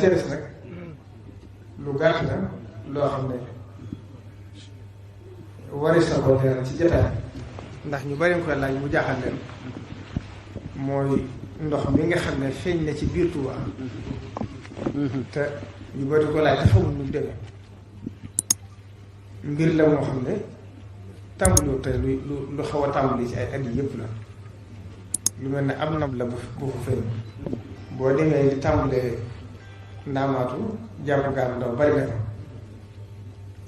des nag lu gàtt la loo xam ne waris na ko leeral ci jotaay ndax ñu bari koy laaj mu jaaxal leen mooy ndox mi nga xam ne feeñ na ci biir Touba te ñu bari ko laaj te xamul nu mu demee mbir la moo xam ne tàmbaliwul tey lu xaw a tàmbali ci ay at yi yëpp la lu mel ne am nab la bu ko feeñ boo demee di tàmbalee ndaamaatu jàpp gaal ndaw bari na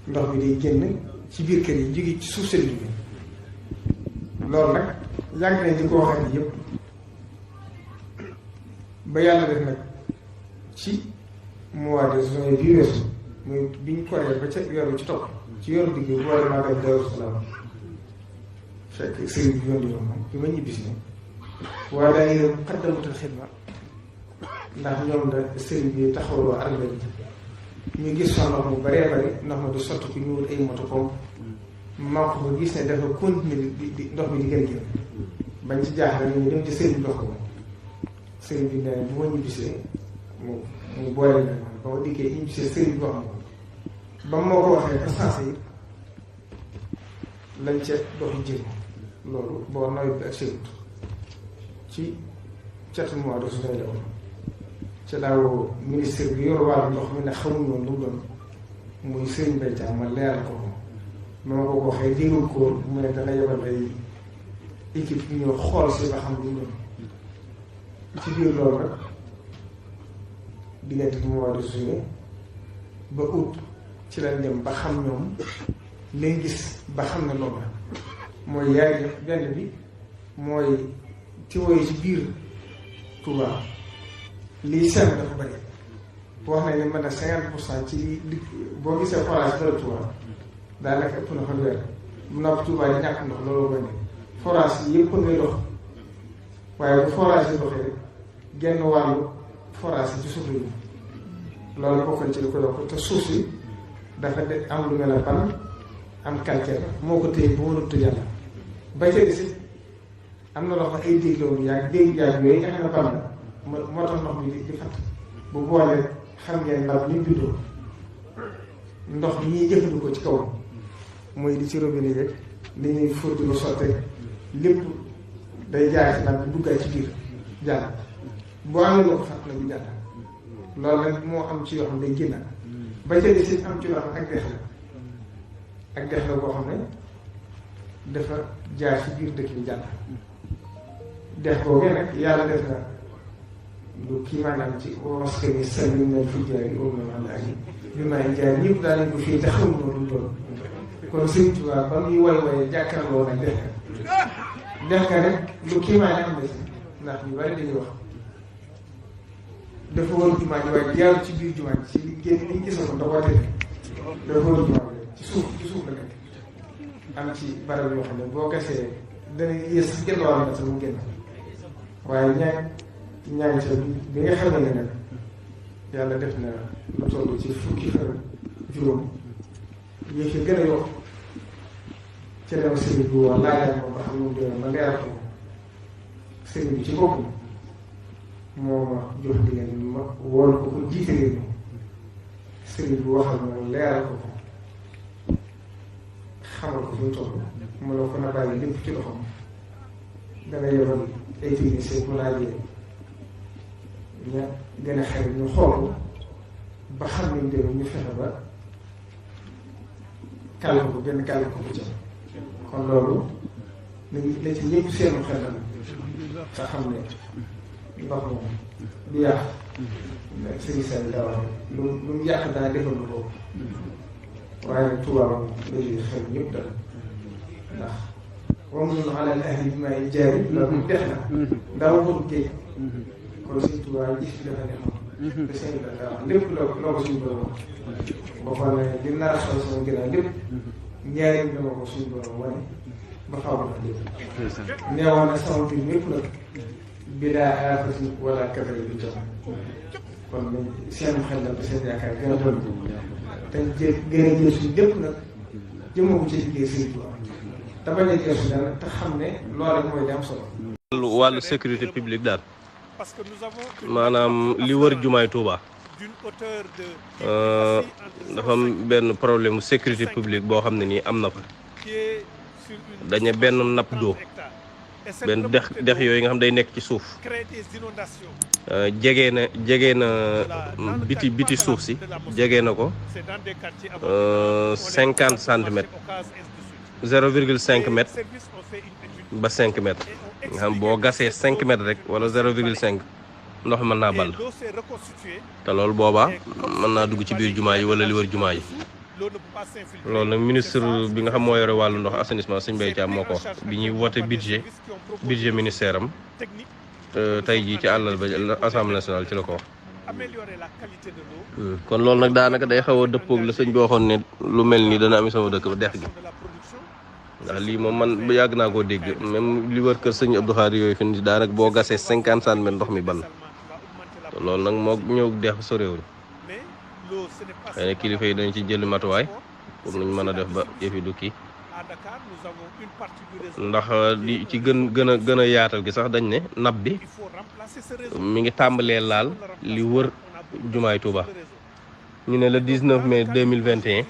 ndox mi day génn ci biir kër yi jóge ci suuf seen bi loolu nag yàgg nañ di ko wax ak yëpp ba yàlla def nag ci mois de juin bii weesu muy biñ koree ba ca yoru ci topp ci yoru digg bi boole maa dem Daaru Salaam fekk sëriñ bi yónni woon moom bi ma ñibbis ni waaye daa ngi Muqaddamatul Xidma ndax ñoom da sëriñ bi taxawloo armée bi ñu gis fa ndox mu baree bari ndox ma du sotti ku ñu wut ay moto pompe maa ko ba gis ne dafa continuer di ndox mi di gën a génn bañ ci jaaxle ñu dem ci sëriñ bi dox ko sëriñ bi nee bu ma ñibbisee mu boole na ba ma dikkee ñibbisee sëriñ bi wax ma ba moo ko waxee ba sensé yi lañ ca doxi jéego loolu boo nawet bi ak sëriñ ci catu mois de juin la woon ci laaw ministre bi yor wàllu ndox mi ne xamuñ woon lu mu doon muy sëriñ Mbaye Thiam ma leeral ko ma ko waxee déglu ko mu ne dana yebal ay équipe yu ñëw xool si ba xam lu mu doon ci biir loolu rek diggante mois de juillet ba août ci lañ dem ba xam ñoom lañ gis ba xam ne loolu la mooy yaay def benn bi mooy tiwo yi ci biir Touba lii seen dafa bëri wax nañ ne mën na 50% ci li boo gisee forage dara Touba daanaka ëpp na fanweer mun naa ko Touba di ñàkk ndox loolu koy ne forage yi yëpp ngay dox waaye bu forage yi doxee rek genn wàllu forage yi ci suuf yi loolu bokkoon ci li ko yokk te suuf si dafa de am lu mel ne pan am calcaire moo ko téye ba mënut a yàlla ba ca si am na loo xam ne ay déeg la woon déeg yooyu nga xam ne pan la moo tax ndox mi di fatt bu boolee xam ngeen ndax ñu bindoo ndox mi ñuy jëfandikoo ci kaw mooy di ci robinet yeeg li ñuy fóot di ko sottee lépp day jaar ci nag duggaay ci biir jàll boo amee loo ko fatt na bu jàll loolu nag moo am ci yoo xam ne day génn ba ca di si am ci yoo xam ne ak dex la boo xam ne dafa jaar ci biir dëkk bi jàll dex boobu nag yàlla def na lu kii maanaam ci waska ni sali na fi jaar yi óolu na wala ak bi may jaar ñëpp daa nañ ko fii te xamul noonu doon kon Sëriñ Tuubaa ba muy woy jàkkaarloo nag dex ka rek lu kii maanaam am na si ndax ñu bari dañuy wax dafa war jumaa ji waaye jaaru ci biir jumaa ji ci li génn liñ gisoon da koo tëdd dafa war jumaa ji ci suuf la nekk am ci barab yoo xam ne boo gasee dana yées genn wàll na sa mu génn waaye ñaan sa bi nga xam ne nag yàlla def na lu toll ci fukki fan juróom yi fi gën a yokk ci dem sëriñ bi waa laajal moom ba xam ne mu doon ma leeral ko sëriñ bi ci boppam moo ma jox digal ma woon ko ko jiite réew mi sëriñ bi waxal ma leeral ko xamal ko fi mu toll mu ne ko na bàyyi lépp ci loxoom dana yebal ay technicien bu laajee ña gën a xel ñu xool ko ba xam ne ndéw ñu fexe ba kàll ko benn kàll ko bu ci kon loolu la ci ñëpp seenu xel la nga xam ne ndox moom du yàq sëriñ sa bi daa wax lu mu yàq daa defal lu boobu waaye nag Tuubaa moom léegi xel ñëpp dal ndax wamnun alal ahli bi maay jaari loolu mu dex na daa waxul géej kon Sëriñ Tuubaa gis fi dafa neexoon te seen daa wax lépp loo ko suñu borom boo xam ne li nar a xol sama gën a lépp njaarim dama ko suñu borom wane ba xaw ma lépp neewoon na sama mbir mépp nag bilaa aafatin wala kadari bi jom kon seen xel la te seen yaakaar gën a doon te gën a jël suñu lépp nag jëmoo ko ci liggéey Sëriñ Tuubaa te bañ a geesu daal te xam ne loolu rek mooy li am solo. wàllu sécurité publique daal maanaam li wër jumaay Touba dafa am benn problème mu sécurité publique boo xam ne nii am na fa dañu benn nappe d'eau benn dex yooyu nga xam day nekk ci suuf jege na biti suuf si jege na ko 50 centimètres 0,5 mètres ba 5 mètres nga xam boo gasee 5 mètres rek wala 0,5 ndox mën naa ball te loolu boobaa mën naa dugg ci biir jumaa yi wala li wër jumaa yi loolu nag ministre bi nga xam moo yore wàllu ndox assainissement Serigne Mbaye Thiam moo ko wax bi ñuy voté budget ministère am tey jii ci àllal ba assemblée nationale ci la ko wax. kon loolu nag daanaka day xaw a dëppoog la sëñ bi waxoon ne lu mel ni dana am sama dëkk ba dex gi ndax lii moom man yàgg naa koo dégg même li wër kër sëñ Abdou Khadre yooyu fi ni daanaka boo gasee 50 centimètres ndox mi ball loolu nag moo ñëw dex soréewuñ xëy na kilifa yi dañ ci jëli matuwaay pour nuñ mën a def ba yëf yi du kii ndax di ci gën a yaatal gi sax dañ ne napp bi mi ngi tàmbalee laal li wër jumaay Touba ñu ne le 19 mai 2021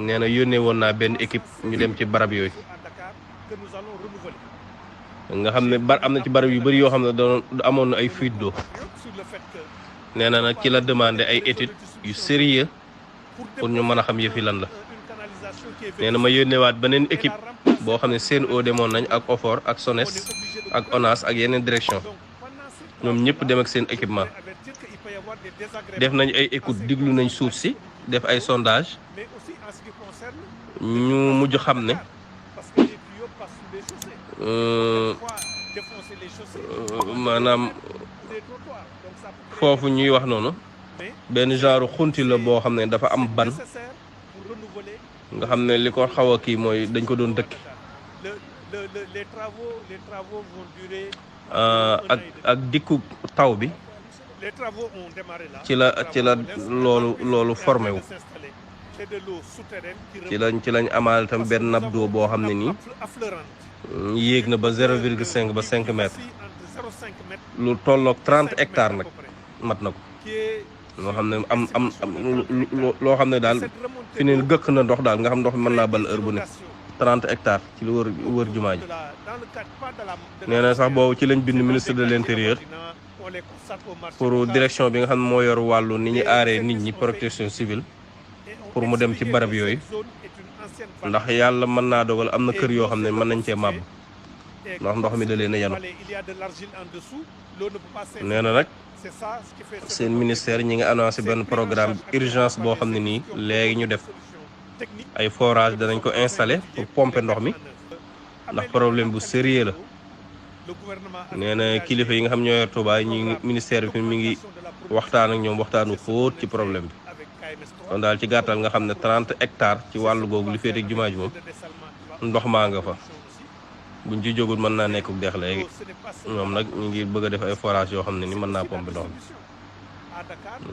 nee na yónnee woon naa benn équipe ñu dem ci barab yooyu nga xam ne am na ci barab yu bëri yoo xam ne doon amoon na ay fuite d'eau nee na nag ci la demandé ay études yu sérieux pour ñu mën a xam yëfi lan la nee na ma yónneewaat beneen équipe boo xam ne Sen'Eau demoon nañ ak OFOR ak SONES ak ONAS ak yeneen direction ñoom ñëpp dem ak seen équipement def nañ ay écoute diglu nañ suuf si def ay sondage ñu mujj xam ne maanaam foofu ñuy wax noonu benn genre xunti la boo xam ne dafa am ban nga xam ne li ko xaw a kii mooy dañ ko doon dëkk ak dikku taw bi ci la loolu formé wu ci lañ amaal tam benn nappe d'eau boo xam ne nii yéeg na ba 0,5 ba 5 mètres lu tolloog 30 hectares nag mat na ko loo xam ne loo xam ne daal fi ne gëkk na ndox daal nga xam ndox mën naa bal heure bu ne 30 hectares ci lu wër jumaa ji nee na sax boobu ci lañ bind ministre de l'intérieur pour direction bi nga xam ne moo yor wàllu ni ñu aaree nit ñi protection civile pour mu dem ci barab yooyu ndax yàlla mën naa dogal am na kër yoo xam ne mën nañ cee màbb ndax ndox mi da leen a yanu nee na nag seen ministère ñi ngi annoncé benn programme urgence boo xam ne nii léegi ñu def ay forage danañ ko installé pour pomper ndox mi ndax problème bu sérieux la nee na kilifa yi nga xam ñoo yor Touba ñi ministère bi mi ngi waxtaan ak ñoom waxtaanu xóot ci problème bi kon daal ci gàttal nga xam ne 30 hectares ci wàllu googu li féete ak jumaa ji moom ndox maa nga fa buñ ci jógul mën naa nekk dex léegi ñoom nag ñu ngi bëgg a def ay forage yoo xam ne ni mën naa pomper ndox mi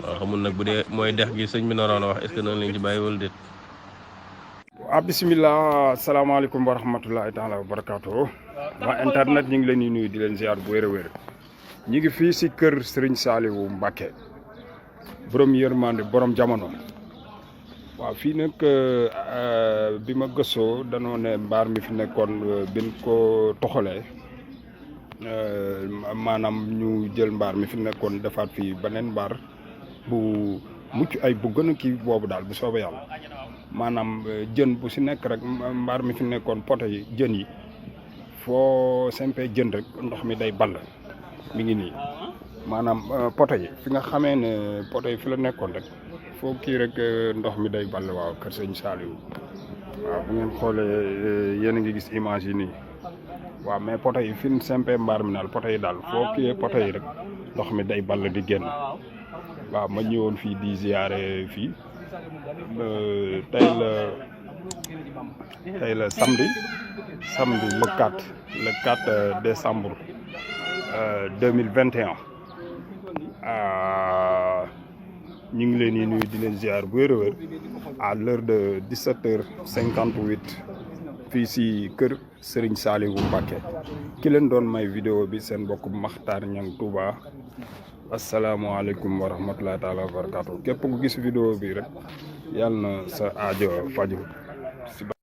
waaw xamul nag bu dee mooy dex gi sëñ bi naroon a wax est-ce que noonu lañ ci bàyyi wala déet. bisimilah asalaamaaleykum wa rahmatulahi taala wa barakaatu waa internet ñu ngi leen di nuyu di leen ziar bu wér a wér ñu ngi fii si kër Serigne Saliou Mbacké borom yërmande borom jamono waaw fii nag bi ma gëstoo danoo ne mbaar mi fi nekkoon bin ko toxalee maanaam ñu jël mbaar mi fi nekkoon defaat fii beneen mbaar bu mucc ay bu gën a kii boobu daal bu soobee yàlla maanaam jën bu si nekk rek mbaar mi fi nekkoon poto yi jën yi foo sempee jën rek ndox mi day ball mi ngi nii maanaam poto yi fi nga xamee ne poto yi fi la nekkoon rek foo kii rek ndox mi day ball waaw kër sëñ Saliou waaw bu ngeen xoolee yéen a ngi gis image yi nii waaw mais poto yi fi sempee mbaar mi daal poto yi daal foo kii poto yi rek ndox mi day ball di génn waaw ma ñëwoon fii di ziyaare fii tey la samedi le 4 décembre 2021 ñu ngi leen di nuyu di leen ziar bu wér a wér à l'heure de 17h58 fii si kër Serigne Saliou Mbacké ki leen doon may vidéo bi seen mbokk Makhtar Niang Touba asalaamaaleykum wa rahmatullahi taala wa barakaatu képp ku gis vidéo bi rek yàlla na sa aajo faju